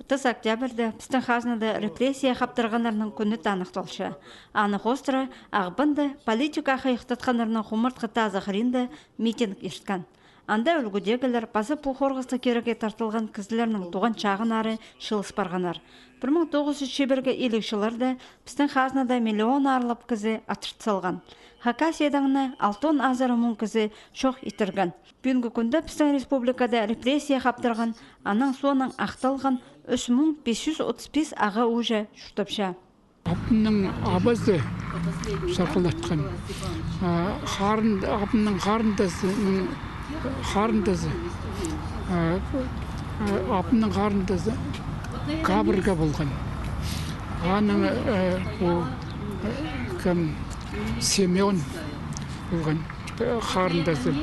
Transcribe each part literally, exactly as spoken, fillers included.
Отыс октябрьда пістің хазнада репрессия хаптырғаннарның кӱні таныхталча. Аны хоостыра Ағбанда политика хайыхтатханнарның хумартхы тазы хыринда митинг ирткен. Анда ӱлгӱдегілер паза пу хорғыстығ кирекке тартылған кізілернің туған чағыннары чыылыс парғаннар. Пір муң тоғыс чӱс чибіргі илиг чылларда пістің хазнада миллион аарлап кізі атырт салған. Хакасиядаң на алтон азыра муң кізі чох иттірген. Пӱӱнгі кӱнде пістің республикада репрессия хаптырған, аның соонаң ахталған ӱс муң пис чӱс отыс пис аға-ууҷа чуртапча. Абымның абазы сағалатхан. А, харын-, абымның харындазының харындазы. А, а, абымның харындазы кабырға полған. Аның, э, пу, э, кем, Семен полған, э, харындазы.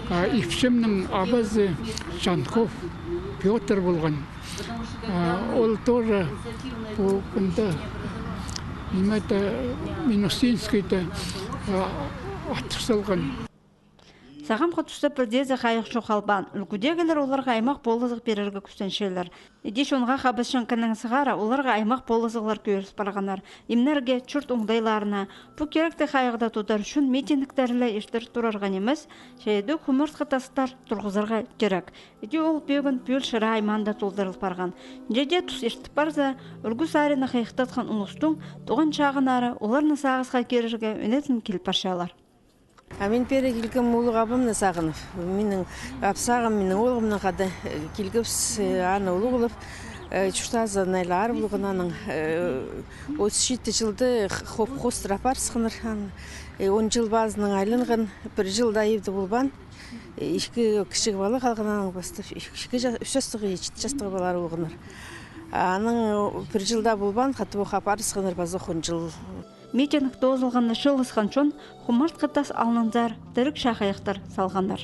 А ипчімнің абазы Чанков Пётр полған. А, ол тоже пу кӱнде, ниме-де, Минусинскийде, а, атып салған. Сағамғы туста пірдеезі хайығ чоғыл полбаан. Ӱлгӱдегілер оларға аймах полызығ пирерге кӱстенчелер. Іди чонға хабысчаң кіннең сығара оларға аймах полызығлар кӧріс парғаннар. Имнерге чурт оңдайларына, пу киректі хайығда тудар ӱчӱн митингтер ле иртір турарға нимес, чайда хумартхы тастар турғызарға кирек. Іди ол пӧгін пӱӱл Шира аймаанда толдырыл парған. Нинҷе дее тус иртіп парза, ӱлгӱ саринаң хайыхтатхан улустың туған чағыннары оларны сағысха кирерге ӧнетін кил парчалар. А мин пеер килгем улуғ абамны сағынып. Минің апсағым, минің оолғымнаң хада, э, килгебіс, э, аны улуғлап, э, чуртазы найлар полған аның, э, отыс читі чылда х-, хоп-, хоостыра апарысханнар аны. Э, он чыл пазынаң айланған, пір чыл даа ибде полбаан. Э, ікі кічіг пала халған аның пастап, ікі ча-, ӱс частығ, читі частығ палалар полғаннар. А аның, э, пір чыл даа полбаан, хатап ох апарысханнар пазох он чыл. Митинг тоозылғанда чыылысхан чон хумартхы тас алнынзар тірік чахайахтар салғаннар.